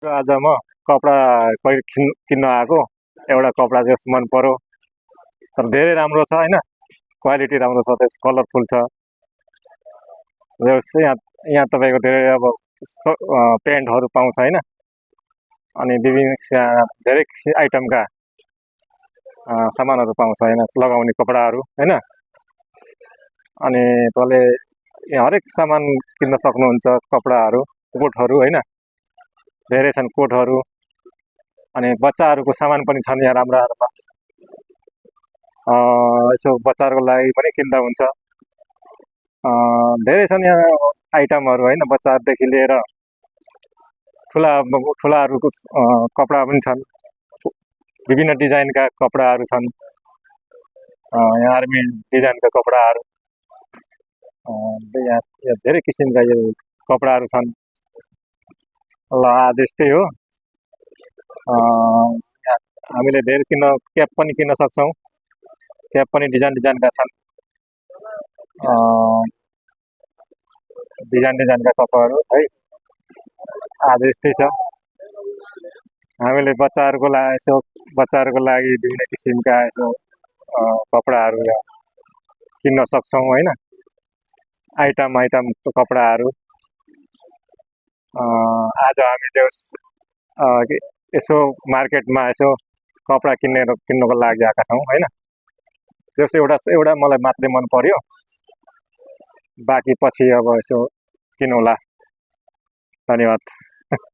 आज म कपडा किन्न आएको। एउटा कपडा चाहिँ मन पर्यो, तर धेरै राम्रो छ होइन, क्वालिटी राम्रो छ, त्यस कलरफुल छ। यहाँ यहाँ तपाईँको धेरै अब पेन्टहरू पाउँछ होइन, अनि विभिन्न धेरै आइटमका सामानहरू पाउँछ होइन, लगाउने कपडाहरू होइन। अनि तपाईँले यहाँ हरेक सामान किन्न सक्नुहुन्छ, कपडाहरू, कोटहरू होइन, धेरै छन् कोटहरू। अनि बच्चाहरूको सामान पनि छन् यहाँ राम्रा राम्रा, यसो बच्चाहरूको लागि पनि किन्दा हुन्छ। धेरै छन् यहाँ आइटमहरू होइन, बच्चाहरूदेखि लिएर ठुलाहरूको कपडा पनि छन्, विभिन्न डिजाइनका कपडाहरू छन्। यहाँ आर्मी डिजाइनका कपडाहरू, यहाँ धेरै किसिमका यो कपडाहरू छन्। ल आज यस्तै हो। हामीले धेरै क्याप पनि किन्न सक्छौँ, क्याप पनि डिजाइन डिजाइनका छन्, डिजाइन डिजाइनका कपडाहरू है। आज यस्तै छ। हामीले बच्चाहरूको लागि विभिन्न किसिमका यसो कपडाहरू किन्न सक्छौँ होइन, आइटमको कपडाहरू। आज हामीले यसो मार्केटमा यसो कपडा किन्नको लागि आएका छौँ होइन। त्यस एउटा मलाई मात्रै मन पर्यो, बाँकी पछि अब यसो किनौला। धन्यवाद।